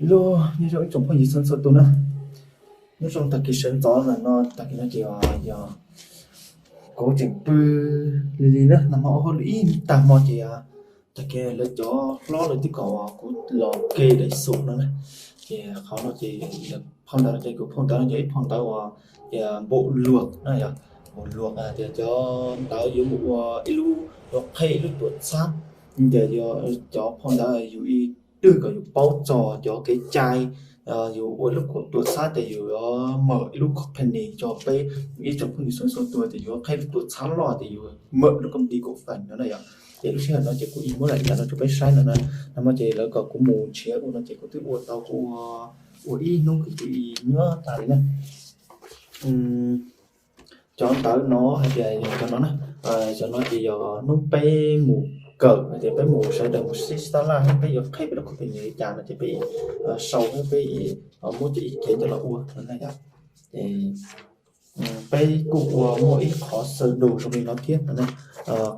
Lub nyob zoo ib tsoom phooj ywg txhua txhua tus na, nyob zoo tag kis sawv ntxov ntawm no, tag kis no ces yog kuv tseem pw li li na, nag hmo ua hauj lwm ib tag hmo ces tag kis lawv cov hlob lawv twb kom kuv los ke daim xum no na. Ces qhov no ces phau ntawv no ces kuv phau ntawv no yog ib phau ntawv uas npaum luag na, yog npaum luag tias cov ntawv yuav mus ua ib lub, yuav qhib ib lub tuam txhab. Ces cov phau ntawv yus ib twg kom yus paub txog cov kev cai, yus ua ib lub tuam txhab ces yus yuav mam ib lub company rau peb ib tsoom phooj ywg txhua txhua tus, ces yus qhib lub tuam txhab loj ces yus mam lub công ty cổ phần no na yom. Ces lub sij hawm no ces kuv ib muab daim ntawv no rau peb saib no na, nag hmo ces lawv kom kuv mus nrhiav ua no ces kuv twb ua tau, kuv ua ib hnub kuv twb ib nyuaj tas li na. Cov ntawv no hais tias yog cov no na, cov no ces yog hnub peb mus kawm hais tias peb mus sawv daws mus sib sab laj hnub peb yuav qhib peb lub company li cas no ces peb sau hnub peb muab cov ib kev coj los ua no na yom. Ces peb kuj ua muaj ib qhov sơ đồ zoo li no thiab no na.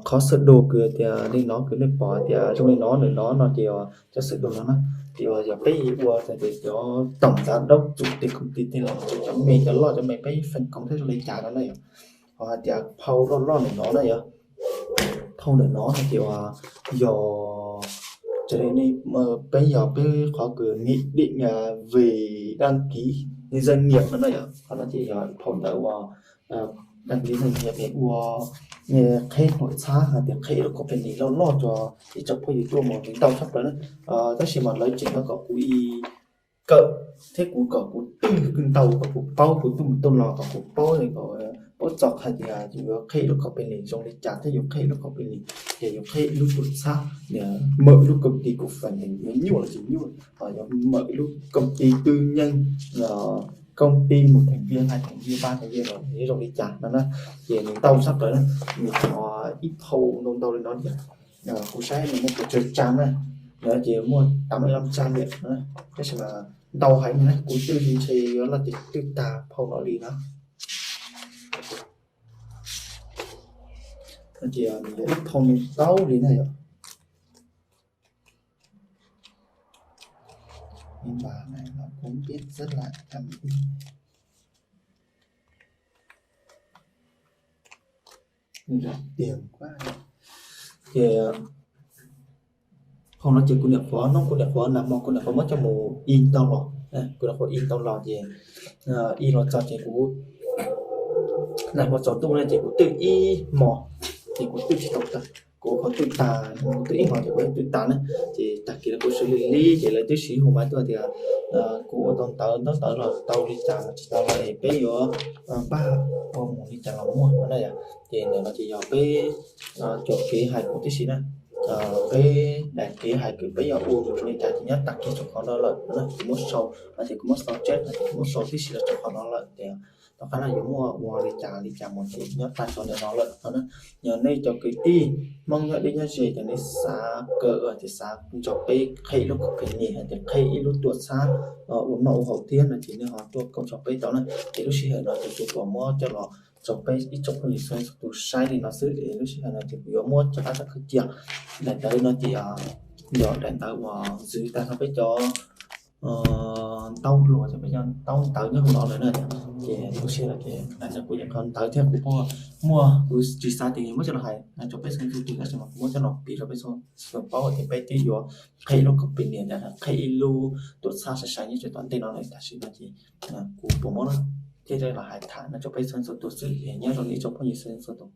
Qhov sơ đồ kws tias li no kws nej pom tias zoo li no, nws no no ces cov sơ đồ no na, ces yog peb ua tias cov tổng giám đốc chủ tịch công ty tej los cov me cov loj cov me peb feem koom thiab zoo li cas no na yom. Ho hais tias phau loj loj ntawm no na yom, phau ntawm no no ces yog, raws li peb yog peb qhov kws nghị định về đăng ký doanh nghiệp no na yom. Qhov no ces yog phau ntawv uas đăng ký doanh nghiệp ua qhib tuam txhab hais tias qhib ib lub company loj loj rau ib tsoom phooj ywg tuaj mus ntau tshaj plaws na. Tab sis mas lawv tseem yuav kom kuv ib kawm thiab kuv kom kuv twj ntau kom kuv paub, kuv tuaj mus tuaj los kom kuv paub, kom paub txog hais tias yus yuav qhib ib lub company zoo li cas thiab yus qhib ib lub company ces yus qhib ib lub tuam txhab, mam ib lub công ty cổ phần yuav nyuaj los tsis nyuaj, ho yuav mam ib lub công ty tư nhân, công ty một thành viên, hai thành viên, ba thành viên los zoo li cas no na. Ces nws ntau tshaj plaws na, nws qhov ib phau ntau ntau li no thiab. Kuv saib nws muaj kaum tsawg trang na, ces muaj tám mươi lăm trang li na, tab sis mas ntau heev na, kuv twj ntshe yuav loj ces twj tag phau no li na. Ces nws yog ib phau ntau li na yom. Ib npa na, kuv pib txib lawm tam ib tiag. Ces phau no ces kuv niam qhuav, hnub kuv niam qhuav nag hmo kuv niam qhuav muab coj mus i tau los, kuv niam qhuav i tau los ces i los txog ces kuv, nag hmo tsaus ntuj na ces kuv twj ib hmos, ces kuv twj tsis tau tag, kuv qhov twj tag, kuv twj ib hmos ces kuv twj tag na. Ces tag kis lawv kuv sawv lig lig ces lawv twb siv hu maiv tuaj tias kuv ua tau ntawv, ntaub ntawv los tau li cas los tsis tau los es peb yuav npaj ua mus li cas los muaj no na yom. Ces ntawm no ces yog peb cov kev hais kuv tib si na, peb daim kev hais kws peb yuav ua mus zoo li cas ces nyob tag kis rau qhov no lawm no na, kuv muab sau no ces kuv muab sau tsab no ces kuv muab sau tib si rau qhov no lawm ces tom qab no yuav muaj ua li cas li cas mus ces nyob tag rau ntawm no lawm no na. Yog nej cov kwv tij Hmoob nyob deb nyob ze ces nej xav kawm ces xav nrog peb qhib ib lub company hais tias qhib ib lub tuam txhab ua noj ua haus thiab no ces nej ho tuaj koom nrog peb tau na. Ces lub sij hawm no ces kuv tsuas muab coj los rau peb ib tsoom phooj ywg txhua tus saib li no xwb es lub sij hawm no ces kuv yuav muab coj qab txoj kawg cia. Daim ntawv no ces yog daim ntawv uas ntxwv tag nrho peb cov ntaub luag, peb cov ntaub ntawv nyob hauv no lawm na. Ces lub sij hawm no ces daim ntawv kuv yeej qhov ntawv thiab kuv muaj, kuv tsis xav tias yuav muab coj los hais rau peb txhua tus tab sis mas kuv muab coj los piav rau peb txhua tus paub tias peb twb yuav qhib ib lub company, qhib ib lub tuam txhab sai sai nyob rau tom ntej no lawm. Tam sim no ces kuv puas muab thiab los hais tham no rau peb txhua tus xwb es nyob zoo ib tsoom phooj ywg txhua tus.